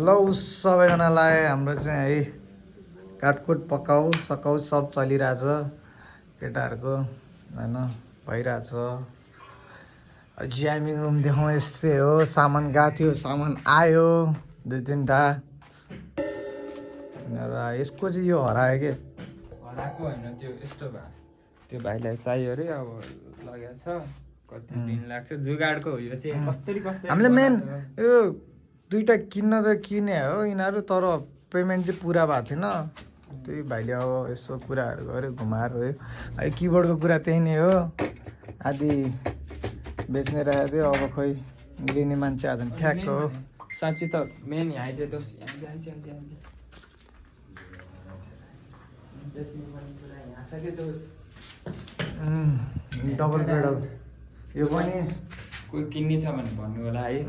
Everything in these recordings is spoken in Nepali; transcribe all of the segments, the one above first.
लौ सबैजनालाई हाम्रो चाहिँ है काटकुट पकाउ सकाउ सब चलिरहेछ केटाहरूको होइन भइरहेछ। ज्यामिङ रुम देखाउँ यस्तै हो, सामान गएको थियो सामान आयो 2-3टा र यसको चाहिँ यो हरायो के हराएको होइन त्यो यस्तो भयो त्यो भाइलाई चाहियो अरे अब लगेको छ कति दिन लाग्छ जुगाडको हो यो चाहिँ कसरी हामीले मेन यो 2टा किन्न त किने हो यिनीहरू तर पेमेन्ट चाहिँ पुरा भएको थिएन त्यही भाइले अब यसो कुराहरू गऱ्यो घुमाएर हो है किबोर्डको कुरा त्यही नै हो आदि बेच्ने रहेको थियो अब खोइ लिने मान्छे आज ठ्याक्क हो साँच्ची त मेन यहाँ चाहिँ दोष डबल पेडल यो पनि कोही किन्ने छ भने भन्नु होला है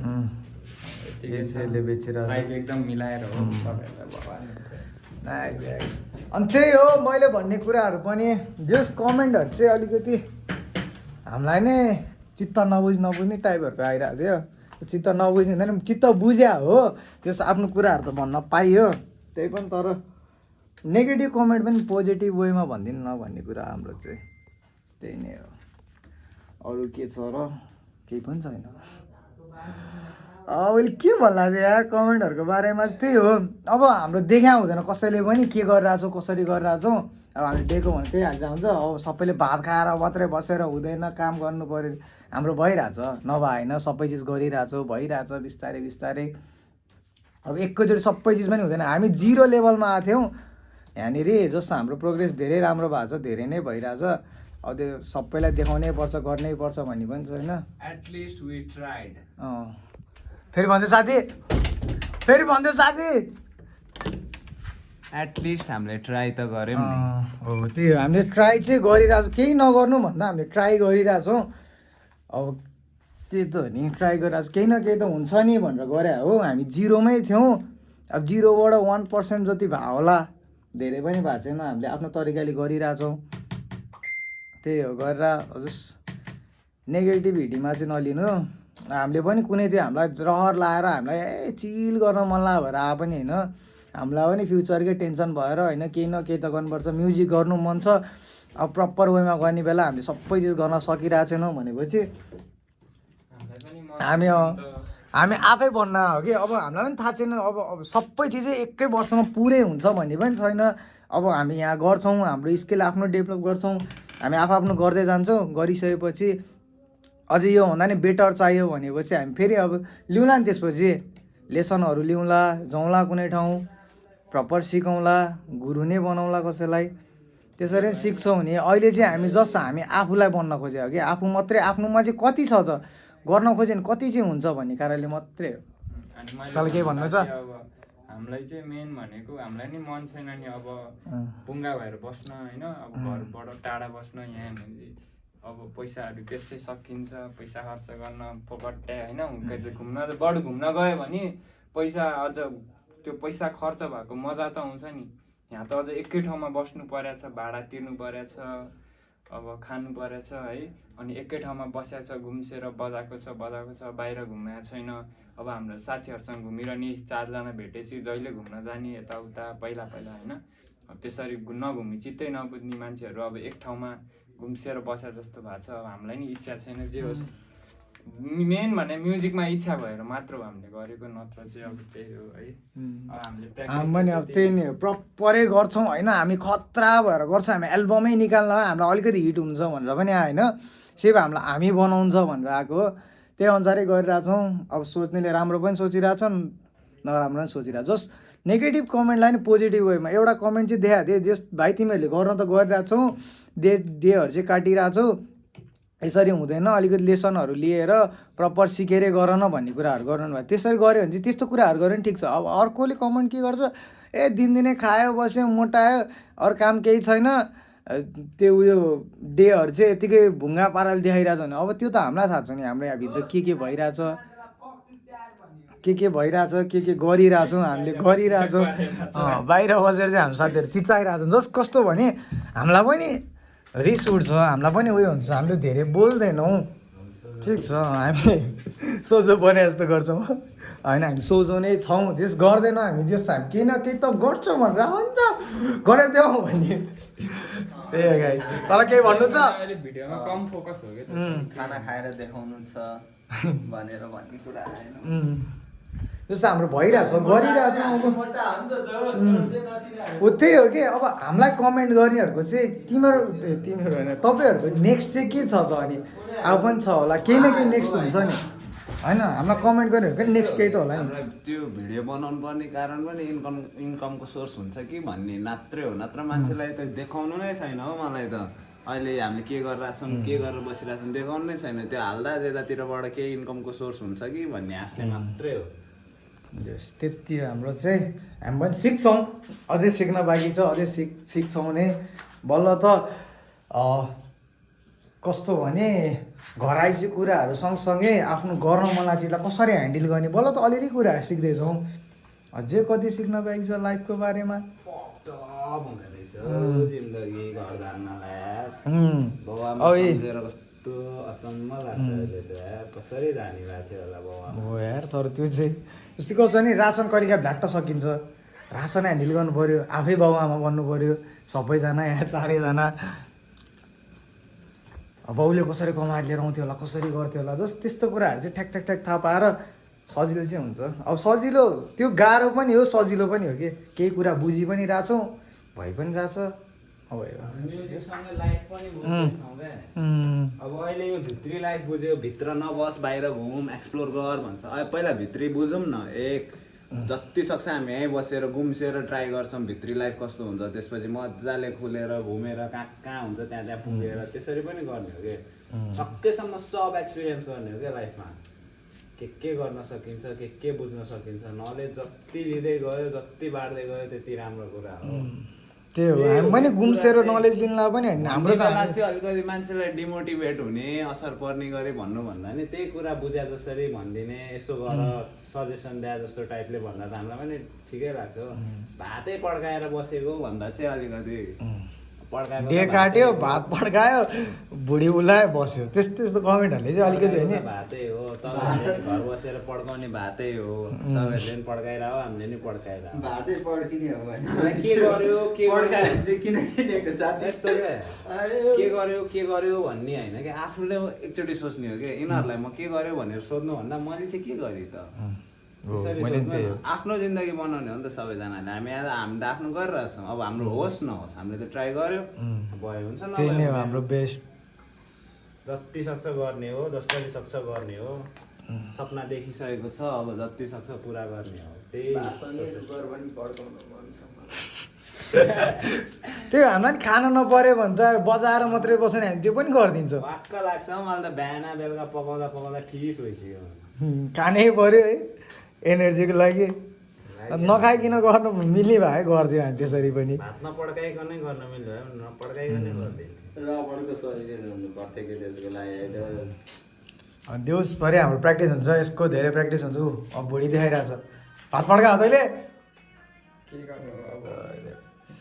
यसले बेचेर प्राइस एकदम मिलाएर हो अनि त्यही हो मैले भन्ने कुराहरू पनि जस कमेन्टहरू चाहिँ अलिकति हामीलाई नै चित्त नबुझ्ने टाइपहरूको आइरहेको थियो चित्त नबुझ्ने हुँदैन चित्त बुझ्या हो त्यस आफ्नो कुराहरू त भन्न पाइयो त्यही पनि तर नेगेटिभ कमेन्ट पनि पोजिटिभ वेमा भनिदिनु नभन्ने कुरा हाम्रो चाहिँ त्यही नै हो अरू के छ र केही पनि छैन। अहिले के भन्ला थियो यार कमेन्टहरूको बारेमा त्यही हो अब हाम्रो देखा हुँदैन कसैले पनि के गरिरहेछौँ कसरी गरिरहेछौँ अब हामीले दिएको भने त्यही हाल्दा हुन्छ अब सबैले भात खाएर मात्रै बसेर हुँदैन काम गर्नु पऱ्यो हाम्रो भइरहेछ नभए होइन सबै चिज गरिरहेछौँ भइरहेछ बिस्तारै बिस्तारै अब एकैचोटि सबै चिज पनि हुँदैन हामी 0 लेभलमा आएको थियौँ यहाँनिर जस्तो हाम्रो प्रोग्रेस धेरै राम्रो भएको छ धेरै नै भइरहेछ अब त्यो सबैलाई देखाउनै पर्छ गर्नै पर्छ भन्ने पनि छैन एटलिस्ट वी ट्राइड फेरि भन्दै साथी एटलिस्ट हामीले ट्राई त गऱ्यौँ हो त्यही हामीले ट्राई चाहिँ गरिरहेछौँ केही नगर्नु भन्दा हामीले ट्राई गरिरहेछौँ अब त्यही त हो नि ट्राई गरिरहेछौँ केही न केही त हुन्छ नि भनेर गरे हो हामी 0मै थियौँ अब 0बाट 1% जति भयो होला धेरै पनि भएको छैन हामीले आफ्नो तरिकाले गरिरहेछौँ त्यही हो गरेर जस्ट नेगेटिभिटीमा चाहिँ नलिनु हामीले पनि कुनै थियो हामीलाई रहर लाएर हामीलाई चिल गर्न मन लाग्यो भएर आए पनि होइन हामीलाई पनि फ्युचरकै टेन्सन भएर होइन केही न केही त गर्नुपर्छ म्युजिक गर्नु मन छ अब प्रपर वेमा गर्ने बेला हामीले सबै चिज गर्न सकिरहेको छैनौँ भनेपछि हामी आफै भन्न हो कि अब हामीलाई पनि थाहा छैन अब सबै चिजै एकै वर्षमा पुरै हुन्छ भन्ने पनि छैन अब हामी यहाँ गर्छौँ हाम्रो स्किल आफ्नो डेभलप गर्छौँ हामी आफ्नो गर्दै जान्छौँ गरिसकेपछि अझै यो भन्दा नि बेटर चाहियो भनेपछि हामी फेरि अब लिउँला नि त्यसपछि लेसनहरू लिउँला जाउँला कुनै ठाउँ प्रपर सिकाउँला गुरु नै बनाउँला कसैलाई त्यसरी सिक्छौँ नि अहिले चाहिँ हामी जस्ट हामी आफूलाई बन्न खोजेको हो कि आफू मात्रै आफ्नोमा चाहिँ कति छ त गर्न खोज्यो भने कति चाहिँ हुन्छ भन्ने कारणले मात्रै हो चल केही भन्नु छ हामीलाई चाहिँ मेन भनेको हामीलाई नि मन छैन नि अब पुङ्गा भएर बस्न होइन अब घरबाट टाढा बस्न यहाँ अब पैसाहरू त्यसै सकिन्छ पैसा खर्च गर्न फोकट्टै होइन बढी घुम्न गयो भने पैसा अझ त्यो पैसा खर्च भएको मजा त आउँछ नि यहाँ त अझ एकै ठाउँमा बस्नु परेछ भाडा तिर्नु परेछ अब खानु परेछ है अनि एकै ठाउँमा बसेको छ घुम्सेर बजाएको छ बाहिर घुमेको छैन अब हाम्रो साथीहरूसँग घुमिरहने 4 जना भेटेपछि जहिले घुम्न जाने यताउता पहिला होइन अब त्यसरी नघुमी चित्तै नबुझ्ने मान्छेहरू अब एक ठाउँमा घुम्सेर बसे जस्तो भएको छ अब हामीलाई नि इच्छा छैन जे होस् मेन भने म्युजिकमा इच्छा भएर मात्र हामीले गरेको नत्र चाहिँ अब त्यही हो है हामीले अब त्यही नै हो प्रपरै गर्छौँ होइन हामी खतरा भएर गर्छौँ हामी एल्बमै निकाल्न हामीलाई अलिकति हिट हुन्छ भनेर पनि होइन सिर्फ हामी बनाउँछ भनेर आएको हो त्यही अनुसारै गरिरहेछौँ अब सोच्नेले राम्रो पनि सोचिरहेछन् नराम्रो पनि सोचिरहेको जस्ट नेगेटिभ कमेन्टलाई नि पोजिटिभ वेमा एउटा कमेन्ट चाहिँ देखाएको थिएँ जस भाइ तिमीहरूले गर्न त गरिरहेछौ डेहरू चाहिँ काटिरहेछौ यसरी हुँदैन अलिकति लेसनहरू लिएर प्रपर सिकेरै गर न भन्ने कुराहरू गर्नु भयो त्यसरी गऱ्यो भने चाहिँ त्यस्तो कुराहरू गऱ्यो भने ठिक छ अब अर्कोले कमेन्ट के गर्छ दिनदिनै खायो बस्यो मोटायो अरू काम केही छैन त्यो उयो डेहरू चाहिँ यतिकै भुङ्गा पाराले देखाइरहेछ भने अब त्यो त हामीलाई थाहा छ नि हाम्रो यहाँभित्र के भइरहेछ के गरिरहेछौँ हामीले गरिरहेछौँ बाहिर बसेर चाहिँ हाम्रो साथीहरू चिच्चाइरहेछौँ जस कस्तो भने हामीलाई पनि रिस उठ्छ हामीलाई पनि उयो हुन्छ हामीले धेरै बोल्दैनौँ ठिक छ हामी सोझो बने जस्तो गर्छौँ होइन हामी सोझो नै छौँ त्यस गर्दैनौँ हामी जस्तो हामी केही न केही त गर्छौँ भनेर हुन्छ गरेर देऊ भन्ने त्यही हो गाई तँलाई केही भन्नु छ अहिले भिडियोमा कम फोकस हो क्या खाना खाएर देखाउनु छ भनेर भन्ने कुरा आएन जस्तो हाम्रो भइरहेछ गरिरहेछौँ अब हो त्यही हो कि अब हामीलाई कमेन्ट गर्नेहरूको चाहिँ तिमीहरू होइन तपाईँहरूको नेक्स्ट चाहिँ के छ त अनि अब पनि छ होला केही न केही नेक्स्ट हुन्छ नि होइन हामीलाई कमेन्ट गर्नेहरूको पनि नेक्स्ट केही त होला नि हामीलाई त्यो भिडियो बनाउनु पर्ने कारण पनि इन्कमको सोर्स हुन्छ कि भन्ने मात्रै हो नत्र मान्छेलाई त देखाउनु नै छैन हो मलाई त अहिले हामीले के गरिरहेछौँ के गरेर बसिरहेछौँ देखाउनु नै छैन त्यो हाल्दा यतातिरबाट केही इन्कमको सोर्स हुन्छ कि भन्ने आशले मात्रै हो त्यति हाम्रो चाहिँ हामी पनि सिक्छौँ अझै सिक्न बाँकी छ अझै सिक्छौँ नै बल्ल त कस्तो भने घराइसी कुराहरू सँगसँगै आफ्नो गर्न मन लागेलाई कसरी ह्यान्डल गर्ने बल्ल त अलिअलि कुराहरू सिक्दैछौँ अझै कति सिक्न बाँकी छ लाइफको बारेमा जिन्दगी घर कस्तो अचम्म लाग्छ कसरी जाने भएको थियो होला बाउ हो यार तर त्यो चाहिँ जस्तै कस्तो नि रासन कहिलेका भ्याट्ट सकिन्छ रासन ह्यान्डल गर्नु पऱ्यो आफै बाउ आमा बन्नु पऱ्यो सबैजना यहाँ चारैजना बाउले कसरी कमाएर लिएर आउँथ्यो होला कसरी गर्थ्यो होला त्यस्तो कुराहरू चाहिँ ठ्याक ठ्याक ठ्याक थाहा पाएर सजिलो चाहिँ हुन्छ अब सजिलो त्यो गाह्रो पनि हो सजिलो पनि हो कि केही कुरा बुझि पनि रहेछौँ भइ पनि रहेछ अब अहिले यो भित्री लाइफ बुझ्यो भित्र नबस बाहिर घुम एक्सप्लोर गर भन्छ अब पहिला भित्री बुझौँ न जति सक्छ हामी यहीँ बसेर गुम्सेर ट्राई गर्छौँ भित्री लाइफ कस्तो हुन्छ त्यसपछि मजाले खुलेर घुमेर कहाँ कहाँ हुन्छ त्यहाँ पुगेर त्यसरी पनि गर्ने हो कि सकेसम्म सब एक्सपिरियन्स गर्ने हो क्या लाइफमा के गर्न सकिन्छ के बुझ्न सकिन्छ नलेज जति लिँदै गयो जति बाँड्दै गयो त्यति राम्रो कुरा हो त्यही हो हामी पनि घुम्सेर नलेज लिनलाई पनि होइन हाम्रो त चाहिँ अलिकति मान्छेलाई डिमोटिभेट हुने असर पर्ने गरी भन्नुभन्दा नि त्यही कुरा बुझ्या जसरी भनिदिने यसो गर सजेसन दिए जस्तो टाइपले भन्दा त हामीलाई पनि ठिकै लाग्छ भातै पड्काएर बसेको भन्दा चाहिँ अलिकति डे काट्यो भात पड्कायो बुढी उलायो बस्यो त्यस्तो कमेन्टहरूले चाहिँ अलिकति होइन भातै हो तपाईँहरूले घर बसेर पड्काउने भातै हो तपाईँहरूले पनि पड्काएर हो हामीले नि पड्काएर भातै पड्किने हो के गर्यो के किन किनेको साथ यस्तो के गर्यो भन्ने होइन कि आफूले एकचोटि सोच्ने हो कि यिनीहरूलाई म के गर्यो भनेर सोध्नुभन्दा मैले चाहिँ के गरेँ त आफ्नो जिन्दगी बनाउने हो नि त सबैजनाले हामी त आफ्नो गरिरहेछौँ अब हाम्रो होस् नहोस् हामीले त ट्राई गर्यो भयो हुन्छ त्यही नै हो हाम्रो बेस्ट जति सक्छ गर्ने हो जसरी सक्छ गर्ने हो सपना देखिसकेको छ अब जति सक्छ पुरा गर्ने हो त्यही त्यो हामीलाई नि खान नपर्यो भने त बजाएर मात्रै बसेन हामी त्यो पनि गरिदिन्छ वाक्क लाग्छ मलाई त बिहान बेलुका पकाउँदा ठिस भइसक्यो खानै पर्यो है एनर्जीको लागि नखाइकन गर्नु मिली भए गर्थ्यो हामी त्यसरी पनि भात नपड्काइकनै गर्न मिल्यो नपड्काइकनै गर्दैन रबरको शरीर हुनु पर्थ्यो कि त्यसको लागि देउसभरि हाम्रो प्र्याक्टिस हुन्छ यसको धेरै प्र्याक्टिस हुन्छ अब भुँडी देखाइरहेछ भात पड्का तैँले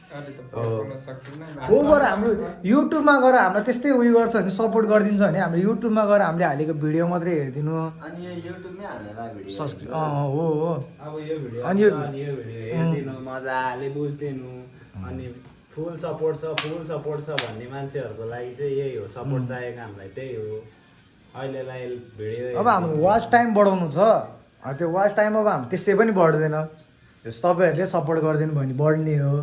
ऊबाट हाम्रो युट्युबमा गएर हाम्रो त्यस्तै उयो गर्छ भने सपोर्ट गरिदिन्छ भने हाम्रो युट्युबमा गएर हामीले हालेको भिडियो मात्रै हेरिदिनु अनि यो युट्युबमै हाल्नेला भिडियो सब्सक्राइब हो अब यो भिडियो अनि यो भिडियो हेरिदिनु मजाले बुझिदिनु अनि फुल सपोर्ट छ भन्ने मान्छेहरूको लागि चाहिँ यही हो सपोर्ट चाहिएको हामीलाई त्यही हो अहिलेलाई भिडियो अब हाम्रो वाच टाइम बढाउनु छ त्यो वाच टाइम अब हामी त्यसै पनि बढ्दैन तपाईँहरूले सपोर्ट गरिदिनु भने बढ्ने हो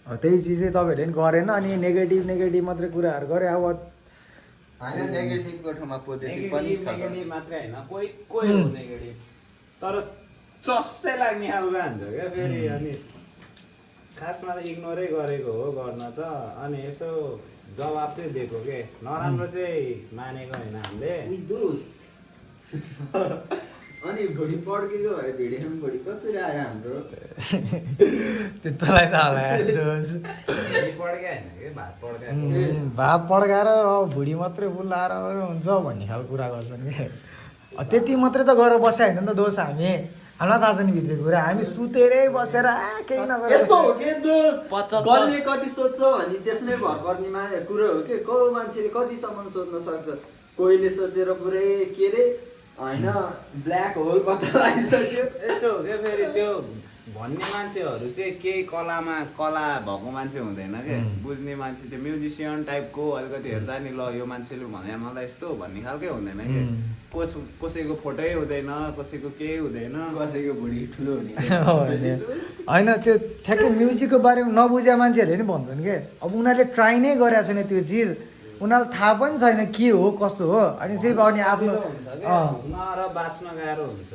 त्यही चिज चाहिँ तपाईँहरूले पनि गरेन अनि नेगेटिभ मात्रै कुराहरू गरे अब होइन नेगेटिभको ठाउँमा पोजिटिभ पनि छ नेगेटिभ मात्रै होइन कोही हो नेगेटिभ तर चस्सै लाग्ने खालको हान्छ क्या फेरि अनि खासमा त इग्नोरै गरेको हो गर्न त अनि यसो जवाब चाहिँ दिएको के नराम्रो चाहिँ मानेको होइन हामीले अनि भुँडी पड्केको भए भिडियोमा भुँडी कसरी आयो हाम्रो त्यस्तोलाई त होला भात पड्काएर भुँडी मात्रै फुलाएर हुन्छ भन्ने खालको कुरा गर्छन् कि त्यति मात्रै त गरेर बस्यो होइन नि त दोष हामी हामीलाई थाहा छ नि भित्र कुरा हामी सुतेरै बसेर केही नगरेर कसले कति सोध्छ भने त्यसमै भर पर्ने कुरो हो कि को मान्छेले कतिसम्म सोध्न सक्छ कोहीले सोचेर पुरै के अरे होइन ब्ल्याक होल कता लागिसक्यो यस्तो हो क्या फेरि त्यो भन्ने मान्छेहरू चाहिँ केही कला भएको मान्छे हुँदैन क्या बुझ्ने मान्छे त्यो म्युजिसियन टाइपको अलिकति हेर्दा नि ल यो मान्छेले भने मलाई यस्तो भन्ने खालकै हुँदैन कि कसैको फोटै हुँदैन कसैको केही हुँदैन कसैको भुँडी ठुलो हुने होइन त्यो ठ्याक्कै म्युजिकको बारेमा नबुझेको मान्छेहरूले नि भन्छन् क्या अब उनीहरूले ट्राई नै गरेको छैन त्यो चिज उनीहरूलाई थाहा पनि छैन के हो कस्तो हो अनि त्यही भयो नि आफ्नो हुन र बाँच्न गाह्रो हुन्छ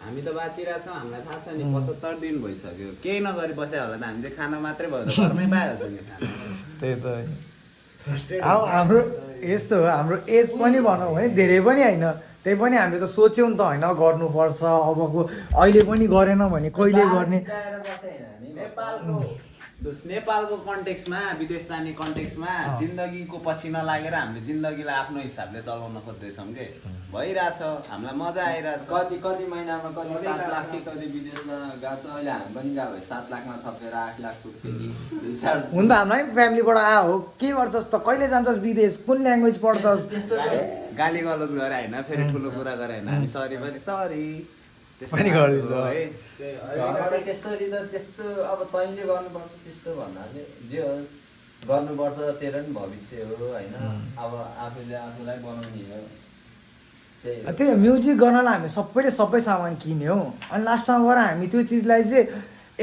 हामी त बाँचिरहेछौँ हामीलाई थाहा छ नि 75 दिन भइसक्यो केही नगरी बस्यो होला त हामी चाहिँ खाना मात्रै भयो त घरमै पाइहाल्छ नि खाना त्यही त अब हाम्रो यस्तो हो हाम्रो एज पनि भनौँ भने धेरै पनि होइन त्यही पनि हामीले त सोच्यौँ नि त होइन गर्नुपर्छ अबको अहिले पनि गरेन भने कहिले गर्ने नेपालको कन्टेक्समा विदेश जाने कन्टेक्समा जिन्दगीको पछि नलागेर हामीले जिन्दगीलाई आफ्नो हिसाबले चलाउन खोज्दैछौँ कि भइरहेछ हामीलाई मजा आइरहेछ कति महिनामा कति 7 लाख कि कति विदेशमा गएको छ अहिले हामी पनि गएको 7 लाखमा थपेर 8 लाख पुग्थ्यो हुन त हामीलाई फ्यामिलीबाट आयो हो के गर्छस् त कहिले जान्छस् विदेश कुन ल्याङ्ग्वेज पढ्छस् गाली गलत गरे होइन फेरि ठुलो कुरा गरे होइन हामी सरी पनि सरी पनि गरिदिन्छ है घरबाट त्यसरी त त्यस्तो अब तैँले गर्नुपर्छ त्यस्तो भन्नाले जे होस् गर्नुपर्छ तेरो पनि भविष्य हो होइन अब आफूले आफूलाई बनाउने हो त्यही म्युजिक गर्नलाई हामी सबैले सबै सामान किन्यौँ अनि लास्टमा गएर हामी त्यो चिजलाई चाहिँ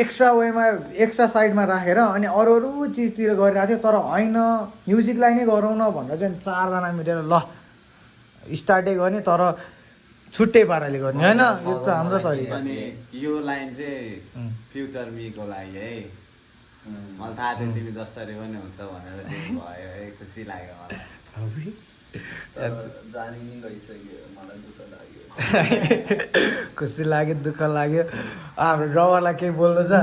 एक्स्ट्रा वेमा एक्स्ट्रा साइडमा राखेर अनि अरू अरू चिजतिर गरिरहेको थियो तर होइन म्युजिकलाई नै गरौँ न भनेर चाहिँ 4 जना मिलेर ल स्टार्टै गर्ने तर छुट्टै पाराले गर्ने होइन यो त हाम्रो तरिका अनि यो लाइन चाहिँ फ्युचर मीको लागि है मलाई थाहा थियो तिमी जसरी पनि हुन्छ भनेर चाहिँ भयो है खुसी लाग्यो मलाई जानी नै गइसक्यो मलाई दुःख लाग्यो खुसी लाग्यो दुःख लाग्यो हाम्रो ड्राइभरलाई केही बोल्दैछ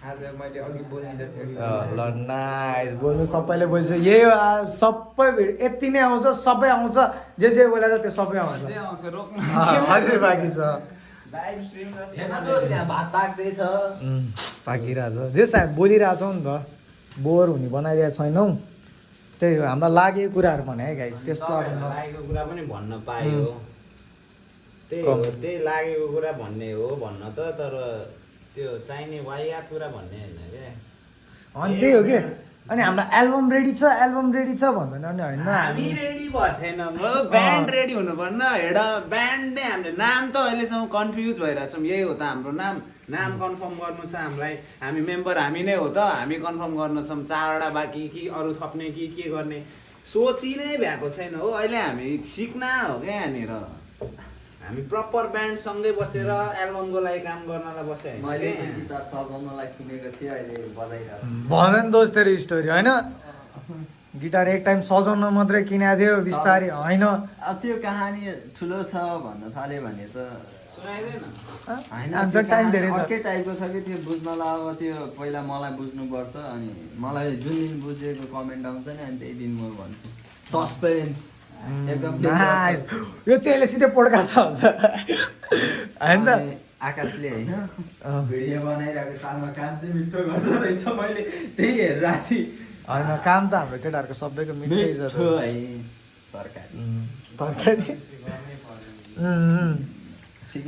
आज मैले अघि बोलिदिएको थिएँ ल नाइस बोल्नु सबैले बोल्छ यही हो सबै भिड यति नै आउँछ सबै आउँछ जे बोलेको छ त्यो सबै आउँछ अझै बाँकी छ त्यहाँ भात पाक्दैछ पाकिरहेछ जे सायद बोलिरहेछौँ नि त बोर हुने बनाइदिएको छैनौँ त्यही हो हामीलाई लागेको कुराहरू भने है गाई त्यस्तो अब लागेको कुरा पनि भन्न पायो त्यही लागेको कुरा भन्ने हो भन्न त तर त्यो चाहिने वाइया कुरा भन्ने होइन क्या अनि त्यही हो कि अनि हामीलाई एल्बम रेडी छ भन्दैन अनि होइन हामी रेडी भएको छैनौँ ब्यान्ड रेडी हुनु पर्न हेड ब्यान्ड नै हामीले नाम त अहिलेसम्म कन्फ्युज भइरहेको छौँ यही हो त हाम्रो नाम कन्फर्म गर्नु छ हामीलाई हामी मेम्बर हामी नै हो त हामी कन्फर्म गर्नु छौँ 4वटा बाँकी कि अरू थप्ने कि के गर्ने सोची नै भ्याएको छैन हो अहिले हामी सिक्न हो क्या यहाँनिर हामी प्रपर ब्यान्डसँगै बसेर एल्बमको लागि काम गर्नलाई बसेँ मैले गिटार सजाउनलाई किनेको थिएँ अहिले बजाइरहेको भन नि दोस्त तेरो स्टोरी होइन गिटार एक टाइम सजाउन मात्रै किनेको थियो बिस्तारै होइन अब त्यो कहानी ठुलो छ भन्न थाल्यो भने त सुनाइँदैन हाम्रो टाइम धेरै छ अर्कै टाइपको छ कि त्यो बुझ्नलाई अब त्यो पहिला मलाई बुझ्नुपर्छ अनि मलाई जुन दिन बुझेको कमेन्ट आउँछ नि अनि त्यही दिन म भन्छु सस्पेन्स एकदम नाइस यो चाहिँ यसले सिधै पोडकास्ट हुन्छ होइन त आकाशले होइन भिडियो बनाइरहेको सालमा काम चाहिँ मिठो गर्दो रहेछ मैले त्यही हेरेर राति होइन काम त हाम्रो केटाहरूको सबैको मिठै छ मिठो है तरकारी तरकारी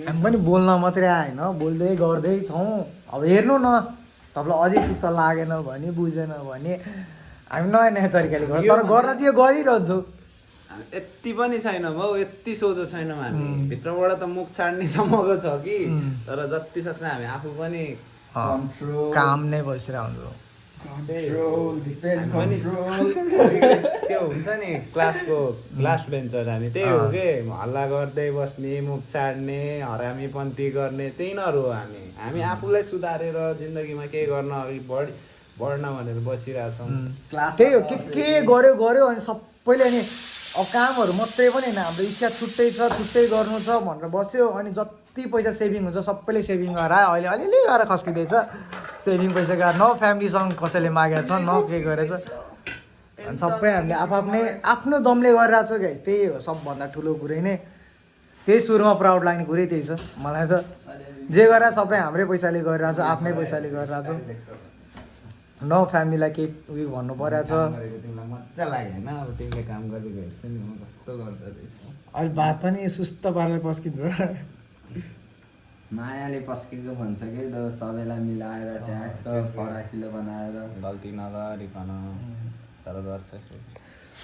हामी पनि बोल्न मात्रै आएन बोल्दै गर्दैछौँ अब हेर्नु न तपाईँलाई अझै चित्त लागेन भने बुझेन भने हामी नयाँ नयाँ तरिकाले गर्छ तर गर्न चाहिँ यो गरिरहन्छौँ यति पनि छैन भाउ यति सोझो छैनौँ हामी भित्रबाट त मुख छाड्ने सम्मको छ कि तर जति सक्छ हामी आफू पनि काम नै बसिरहन्छौँ त्यो हुन्छ नि क्लासको लास्ट बेन्चर हामी त्यही हो कि हल्ला गर्दै बस्ने मुख छाड्ने हरामीपन्थी गर्ने त्यही नहरू हो हामी आफूलाई सुधारेर जिन्दगीमा केही गर्न अघि बढ्न भनेर बसिरहेछौँ त्यही हो के गर्यो अनि सबैले अनि अब कामहरू मात्रै पनि होइन हाम्रो इच्छा छुट्टै छ छुट्टै गर्नु छ भनेर बस्यो अनि जति पैसा सेभिङ हुन्छ सबैले सेभिङ गरेर अहिले अलिअलि गरेर खस्किँदैछ सेभिङ पैसा गरेर न फ्यामिलीसँग कसैले मागेको छ न के गरेछ अनि सबै हामीले आफ्नो दमले गरिरहेको छ क्या त्यही हो सबभन्दा ठुलो कुरै नै त्यही सुरुमा प्राउड लाग्ने कुरै त्यही छ मलाई त जे गरेर सबै हाम्रै पैसाले गरिरहेको छ आफ्नै पैसाले गरिरहेको छ न फ्यामिलीलाई केही उयो भन्नु परेको छ तिमीलाई मजा लाग्यो होइन अब तिमीले काम गरेको हेर्छु नि म कस्तो गर्दो रहेछ अहिले भात पनि सुस्त पारेर पस्किन्छ मायाले पस्केको भन्छ कि सबैलाई मिलाएर ट्याक्क फराकिलो बनाएर गल्ती नगरिकन तर गर्छ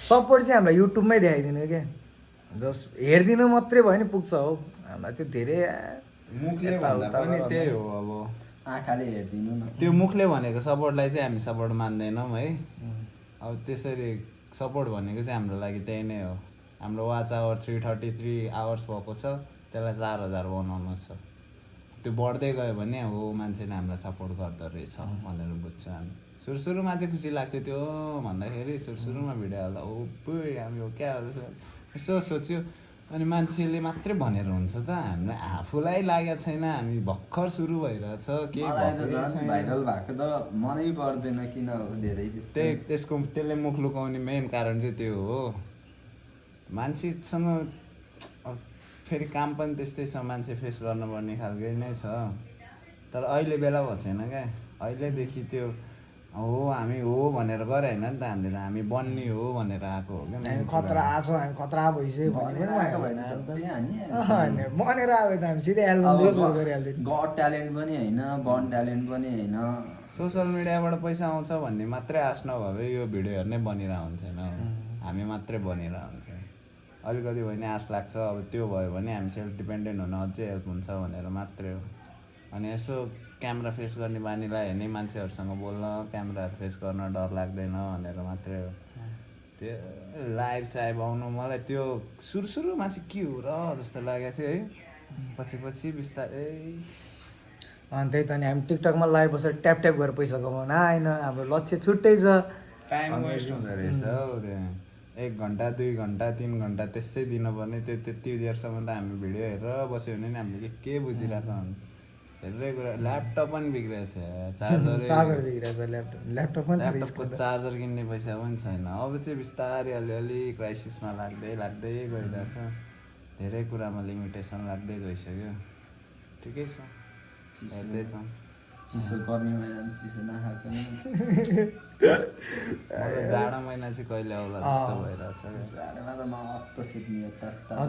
सपोर्ट चाहिँ हामीलाई युट्युबमै देखाइदिनु क्या जस हेरिदिनु मात्रै भयो नि पुग्छ हो हामीलाई त्यो धेरै मुखले भन्दा पनि त्यही हो अब आँखाले हेरिदिनु न त्यो मुखले भनेको सपोर्टलाई चाहिँ हामी सपोर्ट मान्दैनौँ है अब त्यसरी सपोर्ट भनेको चाहिँ हाम्रो लागि त्यही नै हो हाम्रो वाच आवर 333 आवर्स भएको छ त्यसलाई 4000 बनाउनु छ त्यो बढ्दै गयो भने हो मान्छेले हामीलाई सपोर्ट गर्दो रहेछ भनेर बुझ्छु हामी सुरुमा चाहिँ खुसी लाग्थ्यो त्यो भन्दाखेरि सुरुमा भिडियो हाल्दा ओ हामी हो क्या यसो सोच्यो अनि मान्छेले मात्रै भनेर हुन्छ त हामीलाई आफूलाई लागेको छैन हामी भर्खर सुरु भइरहेछ के भाइरल भएको त मनै पर्दैन किन हो धेरै त्यसले मुख लुकाउने मेन कारण चाहिँ त्यो हो मान्छेसँग अब फेरि काम पनि त्यस्तै छ मान्छे फेस गर्नुपर्ने खालको नै छ तर अहिले बेला भएको छैन क्या अहिलेदेखि त्यो हो हामी हो भनेर गरे होइन नि त हामीले त हामी बन्ने हो भनेर आएको हो क्या हामी खतरा आएको छौँ हामी खतरा भइसक्यो भने मनेर आयो त हामी सिधै एल्बम गरिहाल्थ्यो गड ट्यालेन्ट पनि होइन बन ट्यालेन्ट पनि होइन सोसियल मिडियाबाट पैसा आउँछ भन्ने मात्रै आश नभए यो भिडियोहरू नै बनिरहेको हुन्थेन हामी मात्रै बनिरहेको हुन्थ्यो अलिकति भयो भने आश लाग्छ अब त्यो भयो भने हामी सेल्फ डिपेन्डेन्ट हुन अझै हेल्प हुन्छ भनेर मात्रै हो अनि यसो क्यामेरा फेस गर्ने बानीलाई हेर्ने मान्छेहरूसँग बोल्न क्यामेराहरू फेस गर्न डर लाग्दैन भनेर मात्रै हो त्यो लाइभ साइभ आउनु मलाई त्यो सुरुमा चाहिँ के हो र जस्तो लागेको थियो है पछि बिस्तारै अनि त्यही त नि हामी टिकटकमा लाइभ बसेर ट्याप ट्याप गरेर पैसा कमाउन आएन हाम्रो लक्ष्य छुट्टै छ टाइम वेस्ट हुँदो रहेछ हौ 1 घन्टा 2 घन्टा 3 घन्टा त्यसै दिनुपर्ने त्यो त्यति देरसम्म त हामी भिडियो हेरेर बस्यो भने नि हामीले के बुझिरहेको हुन्छ धेरै कुरा ल्यापटप पनि बिग्रेछ चार्जर बिग्रेछ ल्यापटपको चार्जर किन्ने पैसा पनि छैन अब चाहिँ बिस्तारै अलिअलि क्राइसिसमा लाग्दै गइरहेछ धेरै कुरामा लिमिटेसन लाग्दै गइसक्यो ठिकै छ हेर्दैछौँ चिसो गर्ने महिना चिसो नखाएको जाडो महिना चाहिँ कहिले आउला जस्तो भइरहेछ जाडोमा त मस्त सिक्ने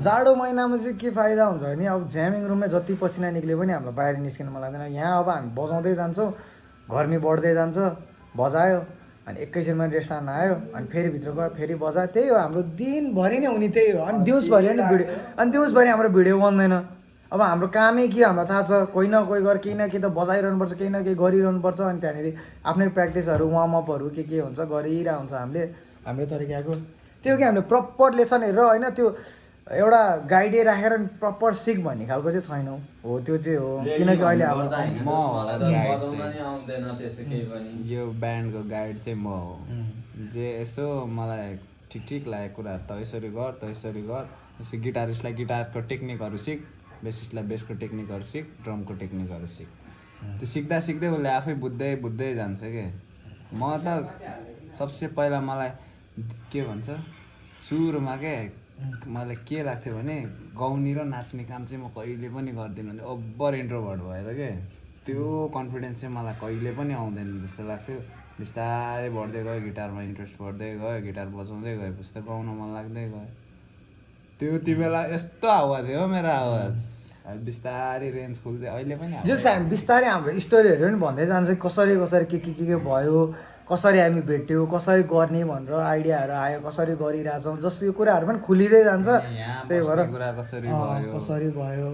जाडो महिनामा चाहिँ के फाइदा हुन्छ भने अब ज्यामिङ रुममै जति पसिना निक्ले पनि हामीलाई बाहिर निस्किन मन लाग्दैन यहाँ अब हामी बजाउँदै जान्छौँ गर्मी बढ्दै जान्छ बजायो अनि एकैछिनमा रेस्टुरेन्ट आयो अनि फेरि भित्र गयो फेरि बजायो त्यही हो हाम्रो दिनभरि नै हुने त्यही हो अनि दिउँसभरि नि भिडियो अनि दिउँसभरि हाम्रो भिडियो बन्दैन अब हाम्रो कामै के हामीलाई थाहा छ कोही न कोही गरेर केही न केही त बजाइरहनुपर्छ केही न केही गरिरहनुपर्छ अनि त्यहाँनिर आफ्नै प्र्याक्टिसहरू वार्मअपहरू के हुन्छ गरिरहेको हुन्छ हाम्रो तरिकाको त्यो कि हामीले प्रपर लेसन हेरेर होइन त्यो एउटा गाइडे राखेर प्रपर सिक भन्ने खालको चाहिँ छैनौँ हो त्यो चाहिँ हो किनकि अहिले अब यो ब्यान्डको गाइड चाहिँ म हो जे यसो मलाई ठिक लागेको कुराहरू त यसरी गर जस्तै गिटारिस्टलाई गिटारको टेक्निकहरू सिक बेसिस्टलाई बेसको टेक्निकहरू सिक ड्रमको टेक्निकहरू सिक त्यो सिक्दा उसले आफै बुझ्दै जान्छ कि म त सबसे पहिला मलाई के भन्छ सुरुमा के मलाई के लाग्थ्यो भने गाउने र नाच्ने काम चाहिँ म कहिले पनि गर्दिनँ भने ओभर इन्ट्रोभर्ट भएर के त्यो कन्फिडेन्स चाहिँ मलाई कहिले पनि आउँदैन जस्तो लाग्थ्यो बिस्तारै बढ्दै गयो गिटारमा इन्ट्रेस्ट बढ्दै गयो गिटार बजाउँदै गएपछि त गाउन मन लाग्दै गयो त्यो बेला यस्तो आवाज थियो मेरो आवाज बिस्तारै रेन्ज खुल्दै अहिले पनि जस्तो हामी बिस्तारै हाम्रो स्टोरीहरू पनि भन्दै जान्छ कसरी के भयो कसरी हामी भेट्यौँ कसरी गर्ने भनेर आइडियाहरू आयो कसरी गरिरहेछौँ जस्तो यो कुराहरू पनि खुलिँदै जान्छ त्यही भएर कसरी भयो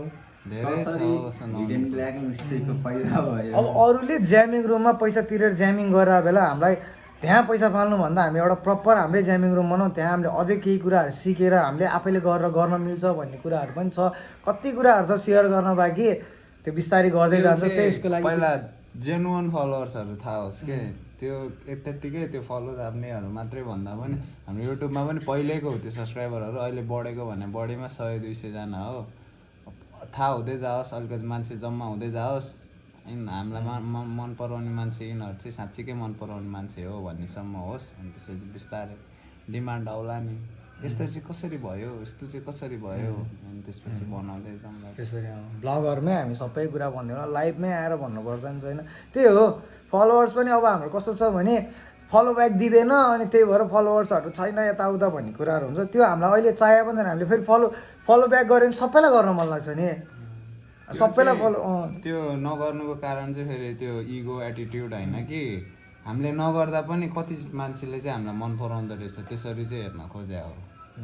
अब अरूले ज्यामिङ रुममा पैसा तिरेर ज्यामिङ गरेर बेला हामीलाई त्यहाँ पैसा फाल्नुभन्दा हामी एउटा प्रपर हाम्रै ज्यामिङ रुम बनाउँ त्यहाँ हामीले अझै केही कुराहरू सिकेर हामीले आफैले गरेर गर्न मिल्छ भन्ने कुराहरू पनि छ कति कुराहरू छ सेयर गर्न बाँकी त्यो बिस्तारै गर्दै जान्छ त्यसको लागि पहिला जेन्युन फलोवर्सहरू थाहा होस् कि त्यो त्यत्तिकै त्यो फलो थाप्नेहरू मात्रै भन्दा पनि हाम्रो युट्युबमा पनि पहिल्यैको हो त्यो सब्सक्राइबरहरू अहिले बढेको भने बढीमा 100-200 जना हो थाहा हुँदै जाओस् अलिकति मान्छे जम्मा हुँदै जाओस् हामीलाई मन पराउने मान्छे यिनीहरू चाहिँ साँच्चीकै मन पराउने मान्छे हो भन्नेसम्म होस् अनि त्यसपछि बिस्तारै डिमान्ड आउला नि यस्तो चाहिँ कसरी भयो यस्तो चाहिँ कसरी भयो अनि त्यसपछि बनाउँदै जाउँला त्यसरी ब्लगहरूमै हामी सबै कुरा भन्दैनौँ लाइभमै आएर भन्नुपर्छ नि छैन त्यही हो फलोवर्स पनि अब हाम्रो कस्तो छ भने फलो ब्याक दिँदैन अनि त्यही भएर फलोवर्सहरू छैन यताउता भन्ने कुराहरू हुन्छ त्यो हामीलाई अहिले चाहियो पनि हामीले फेरि फलो ब्याक गऱ्यो भने सबैलाई गर्न मन लाग्छ नि सबैलाई फलो त्यो नगर्नुको कारण चाहिँ फेरि त्यो इगो एटिट्युड होइन कि हामीले नगर्दा पनि कति मान्छेले चाहिँ हामीलाई मन पराउँदो रहेछ त्यसरी चाहिँ हेर्न खोजे हो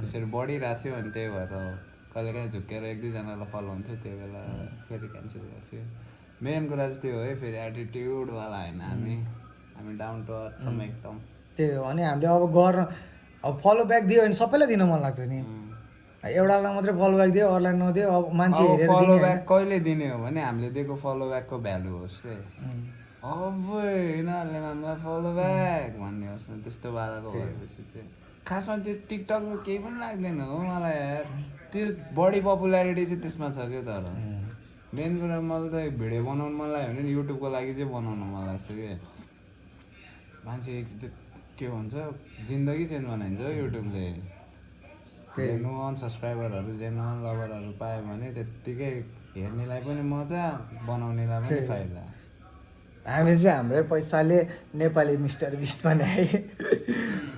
त्यसरी बढिरहेको थियो अनि त्यही भएर कहिलेकाहीँ झुक्केर 1-2जनालाई फलो हुन्थ्यो त्यो बेला फेरि क्यान्सल गर्थ्यो मेन कुरा चाहिँ त्यो हो है फेरि एटिट्युडवाला होइन हामी डाउन टु अर्थ छौँ एकदम त्यही हो अनि हामीले अब गर्न अब फलो ब्याक दियो भने सबैलाई दिन मन लाग्छ नि एउटालाई मात्रै फलो ब्याक दियो अरूलाई नदियो अब मान्छे हेरेर फलो दिने ब्याक कहिले दिने हो भने हामीले दिएको फलो ब्याकको भ्यालु होस् के अब यिनीहरूले हामीलाई फलो ब्याक भन्ने होस् न त्यस्तो वालाको भएपछि चाहिँ खासमा त्यो टिकटकको केही पनि लाग्दैन हो मलाई यार त्यो बढी पपुल्यारिटी चाहिँ त्यसमा छ क्या तर मेन कुरा मलाई त भिडियो बनाउनु मन लाग्यो भने युट्युबको लागि चाहिँ बनाउनु मन लाग्छ कि मान्छे के हुन्छ जिन्दगी चेन्ज बनाइन्छ युट्युबले जेनुअन सब्सक्राइबरहरू जेनुअन लभरहरू पायो भने त्यत्तिकै हेर्नेलाई पनि मजा बनाउनेलाई पनि फाइदा हामी चाहिँ हाम्रै पैसाले नेपाली मिस्टर बिस्ट बनाए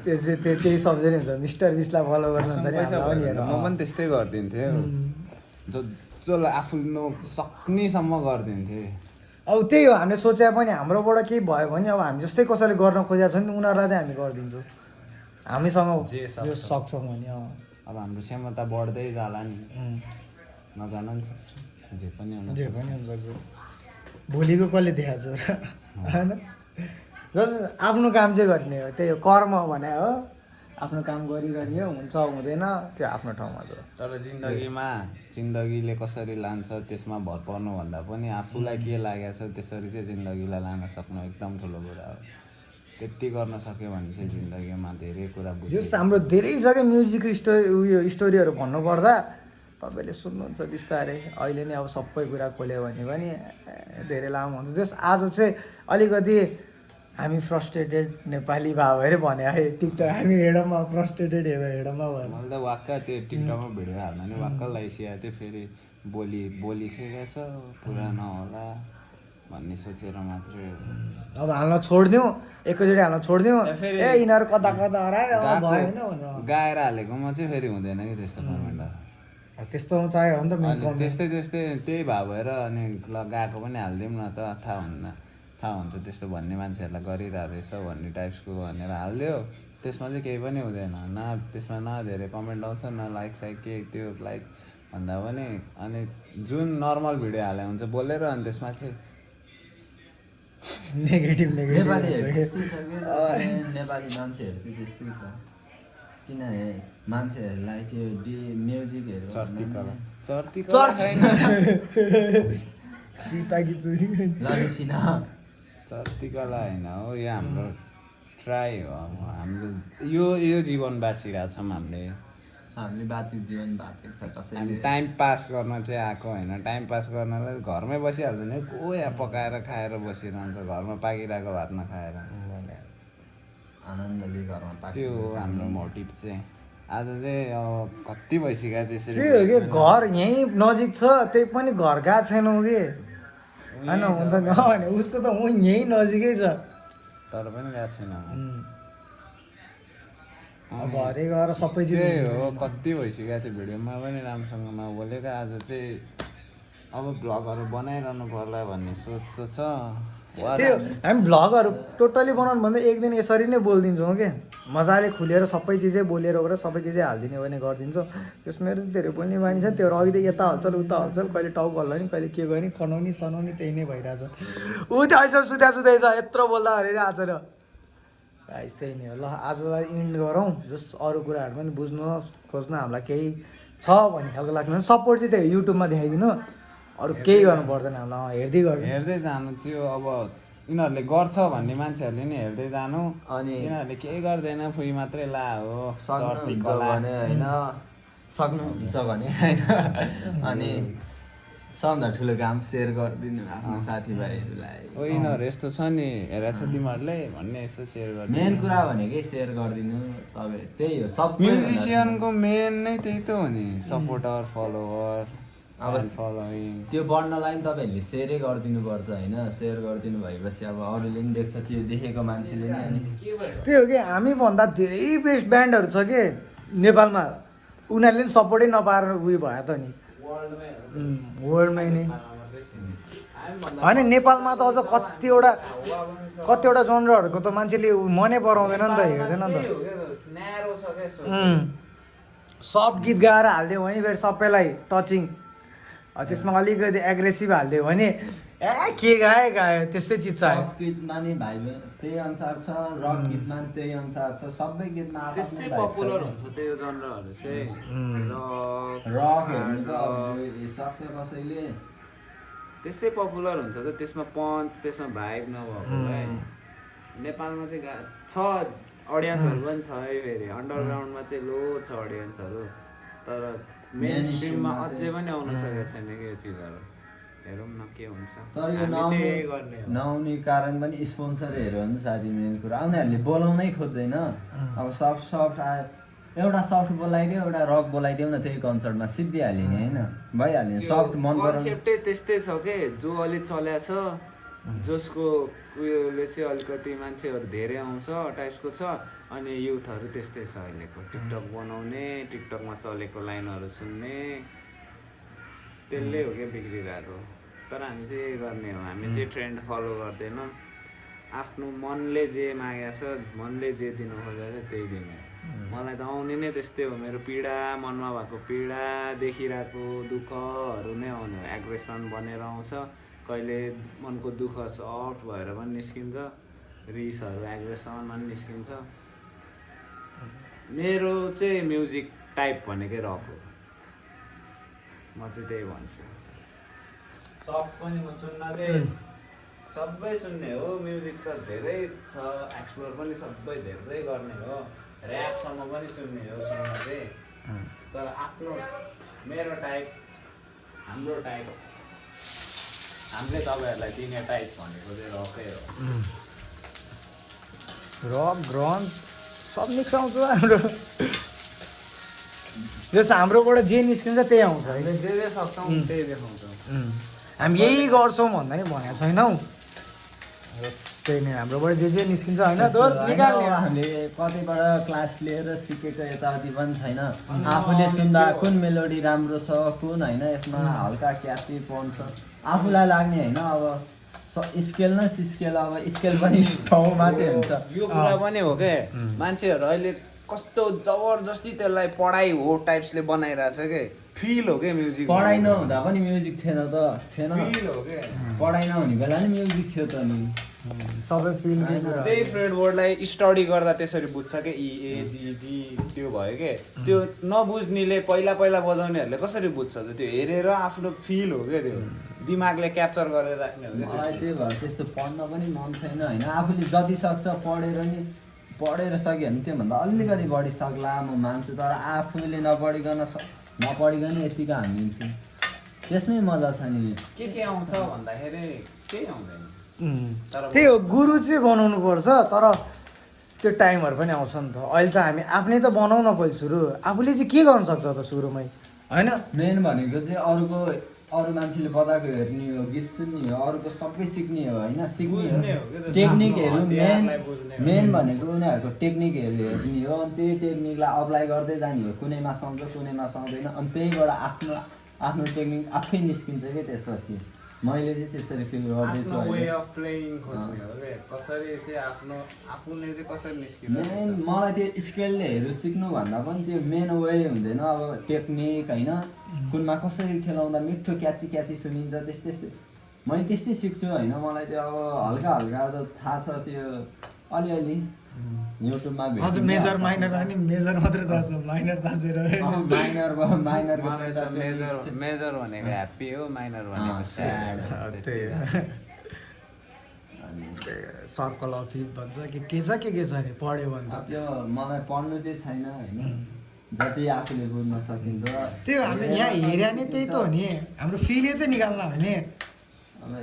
त्यो चाहिँ त्यही सम्झने हुन्छ मिस्टर बिस्टलाई फलो गर्नु हुन्छ म पनि त्यस्तै गरिदिन्थेँ जसलाई आफू सक्नेसम्म गरिदिन्थेँ अब त्यही हो हामीले सोचे पनि हाम्रोबाट केही भयो भने अब हामी जस्तै कसैले गर्न खोजेको छ नि उनीहरूलाई चाहिँ हामी गरिदिन्छौँ हामीसँग जे सक्छौँ भने अब हाम्रो क्षमता बढ्दै जाला नि नजान नि सक्छ जे पनि हुनसक्छ भोलिको कसले देखाएको छ होइन जस आफ्नो काम चाहिँ गर्ने हो त्यही हो कर्म भने हो आफ्नो काम गरिरहने हुन्छ हुँदैन त्यो आफ्नो ठाउँमा छ तर जिन्दगीले कसरी लान्छ त्यसमा भर पर्नुभन्दा पनि आफूलाई के लागेको छ त्यसरी चाहिँ जिन्दगीलाई लान सक्नु एकदम ठुलो कुरा हो त्यति गर्न सक्यो भने चाहिँ जिन्दगीमा धेरै कुरा बुझ्छ हाम्रो धेरै छ क्या म्युजिक स्टोरीहरू भन्नुपर्दा तपाईँले सुन्नुहुन्छ बिस्तारै अहिले नै अब सबै कुरा खोल्यो भने पनि धेरै लामो हुन्छ जस आज चाहिँ अलिकति हामी फ्रस्ट्रेटेड नेपाली भयो अरे भने है टिकटक हामी हेडमा फ्रस्ट्रेटेड हेडमा भयो मैले त वाक्क त्यो टिकटकमा भिडियो हाल्दा नि वाक्क लगाइसकेको थियो फेरि बोलिसकेको छ पुरा नहोला भन्ने सोचेर मात्रै अब हाल्न छोडिदिउँ एकैचोटि हाल्न छोडिदिउँ ए यिनीहरू कता कता हरायो भएन भनेर गाएर हालेकोमा चाहिँ फेरि हुँदैन कि त्यस्तो कमेन्टहरू त्यस्तोमा चाहियो भने त त्यस्तै त्यही भए भएर अनि ल गएको पनि हालिदिउँ न त थाहा हुन्छ त्यस्तो भन्ने मान्छेहरूलाई गरिरहेको रहेछ भन्ने टाइप्सको भनेर हालिदियो त्यसमा चाहिँ केही पनि हुँदैन न त्यसमा न धेरै कमेन्ट आउँछ न लाइक साइक के त्यो लाइक भन्दा पनि अनि जुन नर्मल भिडियो हाले हुन्छ बोलेर अनि त्यसमा चाहिँ नेगेटिभ नेपाली मान्छेहरू चाहिँ त्यस्तै छ किनभने मान्छेहरूलाई त्यो म्युजिकहरू सीताकी चोरी चर्तीकला होइन हो यो हाम्रो ट्राई हो हाम्रो यो जीवन बाँचिरहेको छौँ हामीले बाँकी जीवन बाँचेको छ हामी टाइम पास गर्न चाहिँ आएको होइन टाइम पास गर्नलाई घरमै बसिहाल्छ नि को या पकाएर खाएर बसिरहन्छ घरमा पाकिरहेको भात नखाएर आनन्दले घरमा त्यो हो हाम्रो मोटिभ चाहिँ आज चाहिँ अब कति भइसक्यो त्यसरी त्यही हो कि घर यहीँ नजिक छ त्यही पनि घर गएको छैनौँ कि होइन हुन्छ नि भने उसको त यहीँ नजिकै छ तर पनि गएको छैन घरै गएर सबै चिज त्यही हो कति भइसक्यो त्यो भिडियोमा पनि राम्रोसँग नबोलेको आज चाहिँ अब भ्लगहरू बनाइरहनु पर्ला भन्ने सोच त छ त्यो हामी भ्लगहरू टोटल्ली बनाउनु भन्दा एक दिन यसरी नै बोलिदिन्छौँ कि मजाले खुलेर सबै चिजै बोलेर गएर सबै चिजै हालिदिने भने गरिदिन्छौँ त्यसमा मेरो धेरै बोल्ने बानी छ त्यो अघि त यता हल्छल उता हल्छल कहिले टाउको हल्ला नि कहिले के गर्ने कनाउने सनाउने त्यही नै भइरहेछ ऊ त्यो अहिले सुत्दैछ यत्रो बोल्दा अरे आज र त्यही नै हो ल आजलाई इन्ड गरौँ जस अरू कुराहरू पनि बुझ्नु खोज्नु हामीलाई केही छ भन्ने खालको लाग्नु सपोर्ट चाहिँ त्यही युट्युबमा देखाइदिनु अरू केही गर्नु पर्दैन हामीलाई हेर्दै जानु त्यो अब यिनीहरूले गर्छ भन्ने मान्छेहरूले नि हेर्दै जानु अनि यिनीहरूले केही गर्दैन फुई मात्रै ला हो सक्नुहुन्छ भने होइन सक्नुहुन्छ भने होइन अनि सबभन्दा ठुलो काम सेयर गरिदिनु आफ्नो साथीभाइहरूलाई यिनीहरू यस्तो छ नि हेरेको छ तिमीहरूले भन्ने यसो सेयर गर्नु मेन कुरा भनेकै सेयर गरिदिनु तपाईँ त्यही हो सब म्युजिसियनको मेन नै त्यही त हो नि सपोर्टर फलोवर अब फलोइङ त्यो बढ्नलाई नि तपाईँहरूले सेयरै गरिदिनु पर्छ होइन सेयर गरिदिनु भएपछि अब अरूले पनि देख्छ त्यो देखेको मान्छेले नि त्यही हो कि हामी भन्दा धेरै बेस्ट ब्यान्डहरू छ कि नेपालमा उनीहरूले पनि सपोर्टै नपाएर उयो भयो त नि वर्ल्डमै नै होइन नेपालमा त अझ कतिवटा जनरहरूको त मान्छेले मनै पराउँदैन नि त हेर्दैन नि त सफ्ट गीत गाएर हालिदियो भने फेरि सबैलाई टचिङ त्यसमा अलिकति एग्रेसिभ हालिदियो भने के गायो त्यस्तै चिज चाहियो पप गीतमा नि भाइ त्यही अनुसार छ रक गीतमा नि त्यही अनुसार छ सबै गीतमा त्यसै पपुलर हुन्छ त्यो जनरहरू चाहिँ रक हेर्नु त अब सक्छ कसैले त्यसै पपुलर हुन्छ त त्यसमा पञ्च त्यसमा भाइब नभएकोलाई नेपालमा चाहिँ छ अडियन्सहरू पनि छ है फेरि अन्डरग्राउन्डमा चाहिँ लो छ अडियन्सहरू तर मेन स्ट्रिममा अझै पनि आउन सकेको छैन कि यो चिजहरू हेरौँ न के हुन्छ तर यो हामी चाहिँ यही गर्ने हो नआउने कारण पनि स्पोन्सरहरू हो नि साथी मेन कुरा उनीहरूले बोलाउनै खोज्दैन अब सफ्ट आयो एउटा सफ्ट बोलाइदियो एउटा रक बोलाइदियो न त्यही कन्सर्टमा सिद्धिहाल्यो नि होइन भइहाल्यो नि सफ्ट मन पराउने कन्सेप्टै त्यस्तै छ के जो अलिक चल्या छ जसको उयोले चाहिँ अलिकति मान्छेहरू धेरै आउँछ टाइप्सको छ अनि युथहरू त्यस्तै छ अहिलेको टिकटक बनाउने टिकटकमा चलेको लाइनहरू सुन्ने त्यसले हो क्या बिग्रिरहेको तर हामी चाहिँ यही गर्ने हो हामी चाहिँ ट्रेन्ड फलो गर्दैनौँ आफ्नो मनले जे मागेको छ मनले जे दिनु खोजेको छ त्यही दिने मलाई त आउने नै त्यस्तै हो मेरो पीडा मनमा भएको पीडा देखिरहेको दुःखहरू नै आउने हो एग्रेसन बनेर आउँछ कहिले मनको दुःख सफ्ट भएर पनि निस्किन्छ रिसहरू एग्रेसनमा पनि निस्किन्छ मेरो चाहिँ म्युजिक टाइप भनेकै रक हो म चाहिँ त्यही भन्छु सफ्ट पनि म सुन्न चाहिँ सबै सुन्ने हो म्युजिक त धेरै छ एक्सप्लोर पनि सबै धेरै गर्ने हो ऱ्यापसम्म पनि सुन्ने हो सुन्न चाहिँ तर आफ्नो मेरो टाइप हाम्रो टाइप हामीले तपाईँहरूलाई दिने टाइप भनेको चाहिँ रकै हो रक ग्रन्ज सब मिक्स आउँछ हाम्रो जस हाम्रोबाट जे निस्किन्छ त्यही आउँछ है हामीले जे जे सक्छौँ त्यही देखाउँछौँ हामी यही गर्छौँ भन्दा नि भनेको छैनौँ त्यही नै हाम्रोबाट जे निस्किन्छ होइन दोस्त निकाल्ने हो। हामीले कतैबाट क्लास लिएर सिकेको यताउति पनि छैन आफूले सुन्दा कुन मेलोडी राम्रो छ कुन होइन यसमा हल्का क्यासी पाउँछ आफूलाई लाग्ने होइन अब स्केल न स्केल अब स्केल पनि ठाउँ मात्रै हुन्छ यो कुरा पनि हो क्या मान्छेहरू अहिले कस्तो जबरजस्ती त्यसलाई पढाइ हो टाइप्सले बनाइरहेछ के फिल हो क्या म्युजिक पढाइ नहुँदा पनि म्युजिक थिएन त थिएन फिल हो क्या पढाइ नहुने बेला नि म्युजिक थियो त नि सबै फिल्म त्यही फ्रेड वर्डलाई स्टडी गर्दा त्यसरी बुझ्छ क्या इएजिजी त्यो भयो के त्यो नबुझ्नेले पहिला बजाउनेहरूले कसरी बुझ्छ त त्यो हेरेर आफ्नो फिल हो क्या त्यो दिमागले क्याप्चर गरेर राख्ने हो क्या मलाई त्यही भएर त्यस्तो पढ्न पनि मन छैन होइन आफूले जति सक्छ पढेर सक्यो भने त्योभन्दा अलिकति बढी सक्ला म मान्छु तर आफूले नपढिकन यतिको हानिदिन्छु त्यसमै मजा छ नि के आउँछ भन्दाखेरि केही आउँदैन त्यही हो गुरु चाहिँ बनाउनु पर्छ तर त्यो टाइमहरू पनि आउँछ नि त अहिले त हामी आफ्नै त बनाउन पहिले सुरु आफूले चाहिँ के गर्नु सक्छ त सुरुमै होइन मेन भनेको चाहिँ अरू मान्छेले बताएको हेर्ने हो गीत सुन्ने हो अरूको सबै सिक्ने हो होइन सिक्ने हो टेक्निकहरू मेन भनेको उनीहरूको टेक्निकहरू हेर्ने हो अनि त्यही टेक्निकलाई अप्लाई गर्दै जाने हो कुनैमा सक्छ कुनैमा सक्दैन अनि त्यहीबाट आफ्नो टेक्निक आफै निस्किन्छ कि त्यसपछि मैले चाहिँ त्यसरी फिल गर्दैछु वे अफ प्लेइङ खोज्ने हो के कसरी चाहिँ आफूले चाहिँ कसरी निस्किन्छ मेन मलाई त्यो स्केलहरू सिक्नु भन्दा पनि त्यो मेन वे हुँदैन अब टेक्निक होइन कुनमा कसरी खेलाउँदा मिठो क्याची सुनिन्छ त्यस्तै मैले त्यस्तै सिक्छु होइन मलाई त्यो अब हल्का त थाहा छ त्यो अलिअलि युट्युबमा हजुर मेजर माइनर अनि मेजर मात्रै थाहा छ माइनर थाहा छैन मेजर भनेको ह्याप्पी हो माइनर भनेको स्याड सर्कल अफ हिप भन्छ के छ अरे पढ्यो भने त त्यो मलाई पढ्नु चाहिँ छैन होइन जति आफूले बुझ्न सकिन्छ त्यो हामीले यहाँ हेऱ्यो नि त्यही त हो नि हाम्रो फिलै त निकाल्न भने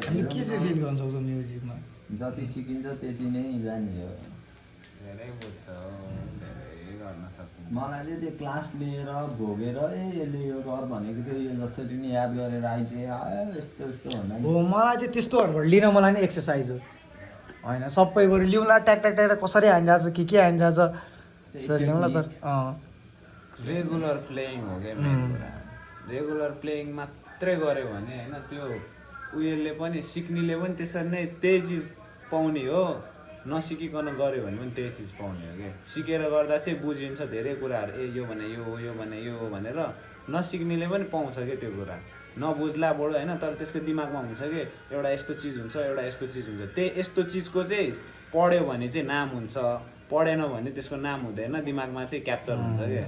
हामी के चाहिँ फिल गर्न सक्छौँ म्युजिकमा जति सिकिन्छ त्यति नै जाने हो धेरै बुझ्छ धेरै गर्न सकिन्छ मलाई चाहिँ त्यो क्लास लिएर भोगेर यसले यो गर भनेको त्यो यो जसरी नि याद गरेर आइज यस्तो भन्दा हो मलाई चाहिँ त्यस्तोहरूबाट लिन मलाई नि एक्सर्साइज हो होइन सबैबाट लिउँला ट्याक कसरी हानिरहेको छ के हानिरहेको छ त्यसरी ल्याउँला तर रेगुलर प्लेइङ हो क्या मेन कुरा। रेगुलर प्लेइङ मात्रै गऱ्यो भने होइन त्यो उयोले पनि सिक्नेले पनि त्यसरी नै त्यही चिज पाउने हो, नसिकिकन गऱ्यो भने पनि त्यही चिज पाउने हो क्या। सिकेर गर्दा चाहिँ बुझिन्छ धेरै कुराहरू, ए यो भने यो हो, यो भने यो हो भनेर। नसिक्नेले पनि पाउँछ क्या त्यो कुरा, नबुझ्ला बडो होइन, तर त्यसको दिमागमा हुन्छ कि एउटा यस्तो चिज हुन्छ, एउटा यस्तो चिज हुन्छ। त्यही यस्तो चिजको चाहिँ पढ्यो भने चाहिँ नाम हुन्छ, पढेन भने त्यसको नाम हुँदैन, दिमागमा चाहिँ क्याप्चर हुन्छ क्या।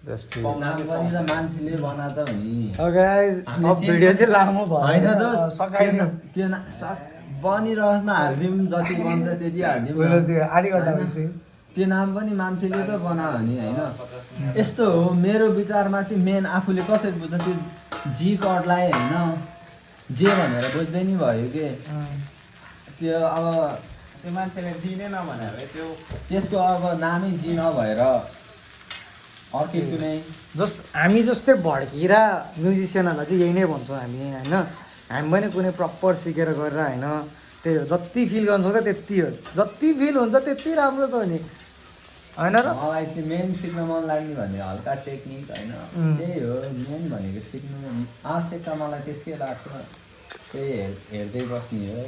नाम पनि त मान्छेले बना त हो नि। अब भिडियो चाहिँ लामो होइन भयो सकाइदिउँ त्यो बनिरहोस् न, हालिदिउँ जति बन्छ त्यति हालिदिउँ। त्यो आधी घन्टा भइसक्यो। त्यो नाम पनि मान्छेले त बनायो नि होइन। यस्तो हो मेरो विचारमा चाहिँ मेन आफूले कसरी बुझ्छ त्यो जी कर्डलाई होइन जे भनेर बुझ्दै नि भयो के। त्यो अब त्यो मान्छेले दिने नभने त्यो त्यसको अब नामै जी नभएर अर्कै कुनै हामी जस्तै भड्किरा म्युजिसियनहरूलाई चाहिँ यही नै भन्छौँ हामी होइन। हामी पनि कुनै प्रपर सिकेर गरेर होइन, त्यही हो जति फिल गर्नु सक्छ त्यति हो, जति फिल हुन्छ त्यति राम्रो त हो नि होइन र। मलाई चाहिँ मेन सिक्न मन लाग्ने भने हल्का टेक्निक होइन, त्यही हो मेन भनेको सिक्नु आवश्यकता मलाई त्यसकै लाग्छ। त्यही हेर्दै बस्ने हो,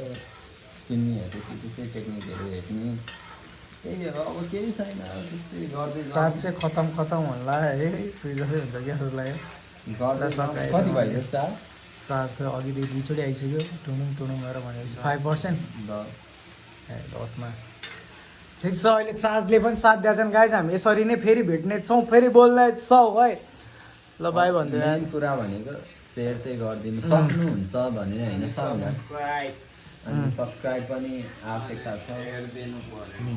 सुन्ने हो, त्यसै टेक्निकहरू हेर्ने, त्यही हो। अब केही छैन त्यस्तै गर्दै साथ चाहिँ खतम होला है, सुई जस्तै हुन्छ क्या जस्तो लाग्यो। गर्दा सकायो। कति भयो चार सासको अघिदेखि दुईचोटि आइसक्यो, टुनुङ गरेर भनेपछि 5%। 10मा ठिक छ। अहिले चार्जले पनि साथ दिएछन् गाइज, हामी यसरी नै फेरि भेट्नेछौँ, फेरि बोल्नेछौँ है। ल बाई भन्दै मेन कुरा भनेको सेयर चाहिँ गरिदिनु सक्नुहुन्छ भने होइन, सब्सक्राइब अनि सब्सक्राइब पनि आवश्यकता छ। हेरिदिनु पर्यो।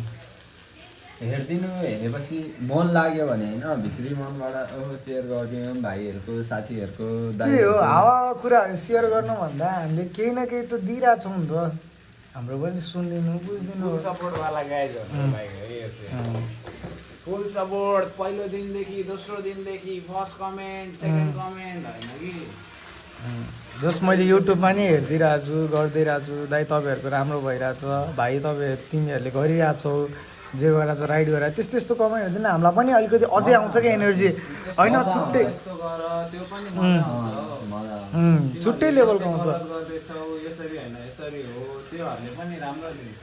हेरिदिनु, हेरेपछि मन लाग्यो भने होइन भित्री मनबाट सेयर गरिदिउँ भाइहरूको, साथीहरूको। के हो हावा कुराहरू सेयर गर्नुभन्दा हामीले केही न केही त दिइरहेछौँ नि त, हाम्रो पनि सुनिदिनु बुझिदिनु। फुल सपोर्टवाला गाइजहरू भाइको यो चाहिँ फुल सपोर्ट, पहिलो दिनदेखि दोस्रो दिनदेखि फर्स्ट कमेन्ट सेकेन्ड कमेन्ट होइन कि। जस्ट मैले युट्युबमा नि हेरिदिइरहेको छु, गरिदिइरहेको छु। दाइ तपाईँहरूको राम्रो भइरहेछ, भाइ तपाईँहरू तिमीहरूले गरिरहेछौ, जे गरेर राइड गरेर त्यस्तो यस्तो कमेन्ट हुँदैन, हामीलाई पनि अलिकति अझै आउँछ कि एनर्जी होइन। छुट्टै यस्तो गर त्यो पनि मजा आउँछ। छुट्टै लेभलको आउँछ। गर्दैछौ यसरी होइन यसरी हो, त्योहरूले पनि राम्रो दिन्छ।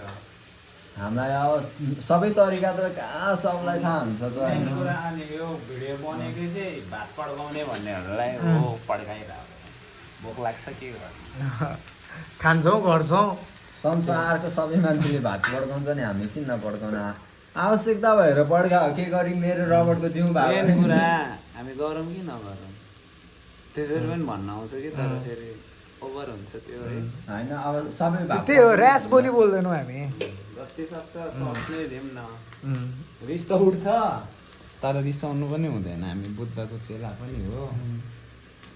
हामीलाई अब सबै तरिका त कहाँ सबलाई थाहा हुन्छ त मेन होइन। कुरा अनि यो भिडियो बनेकै चाहिँ भात पड्काउने भन्नेहरूलाई हो, पड्काइरहेको भोक लाग्छ के गर्नु। खान्छौँ गर्छौँ। संसारको सबै मान्छेले भात पड्काउँछ नि, हामी किन नपड्काउन? आवश्यकता भएर पड्कायो, के गरी मेरो रबरको जिउ भयो मेन कुरा हामी गरौँ कि नगरौँ त्यसरी पनि भन्न आउँछ कि, तर फेरि ओभर हुन्छ त्यो है होइन। अब सबै भात त्यही हो, ऱ्यास बोली बोल्दैनौँ हामी। जति सक्छ सक्नै दिउँ न। रिस त उठ्छ तर रिसाउनु पनि हुँदैन, हामी बुद्धको चेला पनि हो।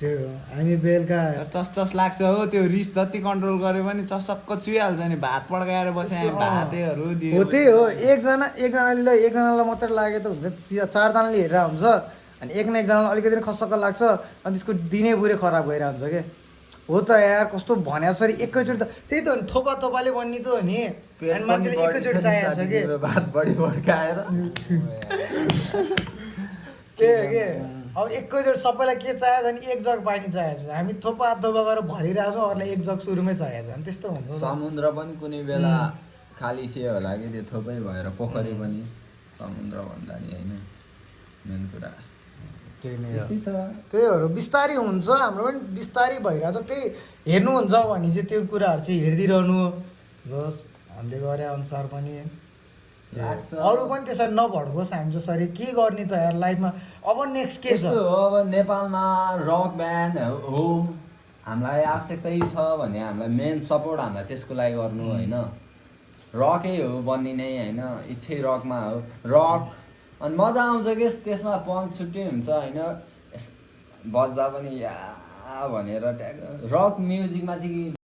त्यही हो, हामी बेलुका चस लाग्छ हो, त्यो रिस जति कन्ट्रोल गऱ्यो भने चसक्क छुइहाल्छ नि। भात पड्काएर बस्यो भातेहरू हो, दियो त्यही हो। एकजनालाई मात्रै लाग्यो त हुन्छ, 4जनाले हेरेर हुन्छ, अनि एक न एकजनालाई अलिकति खसक्क लाग्छ, अनि त्यसको दिनै पुरै खराब भइरहेको हुन्छ क्या। हो त यार, कस्तो भने जसरी एकैचोटि त त्यही त हो नि, थोपा थोपाले बन्ने त हो नि, अनि मान्छेले एकैचोटि चाहिएको छ कि भात बढी पड्काएर त्यही हो कि। अब एकैचोटि सबैलाई के चाहिएको छ भने एक जग पानी चाहिएको छ, हामी थोपा थोपा गरेर भरिरहेको छौँ, अरूलाई एक जग सुरुमै चाहिएको छ, अनि त्यस्तो हुन्छ। समुद्र पनि कुनै बेला खाली थियो होला कि, त्यो थोपै भएर पोखरी पनि समुद्र भन्दा नि होइन। मेन कुरा त्यही नै हो, त्यस्तै छ। त्यही हो, बिस्तारै हुन्छ, हाम्रो पनि बिस्तारै भइरहेछ। त्यही हेर्नुहुन्छ भने चाहिँ त्यो कुराहरू चाहिँ हेरिदिइरहनु, जस हामीले गरे अनुसार पनि लाग्छ। अरू पनि त्यसरी नभड्कोस् हामी जसरी। के गर्ने त यार लाइफमा, अब नेक्स्ट के छ? यस्तो हो, अब नेपालमा रक ब्यान्ड हो, हामीलाई आवश्यकतै छ भने हामीलाई मेन सपोर्ट हामीलाई त्यसको लागि गर्नु होइन। रकै हो बन्ने नै होइन, इच्छै रकमा हो, रक अनि मजा आउँछ कि त्यसमा पङ्क छुट्टै हुन्छ होइन। बज्दा पनि या भनेर रक म्युजिकमा चाहिँ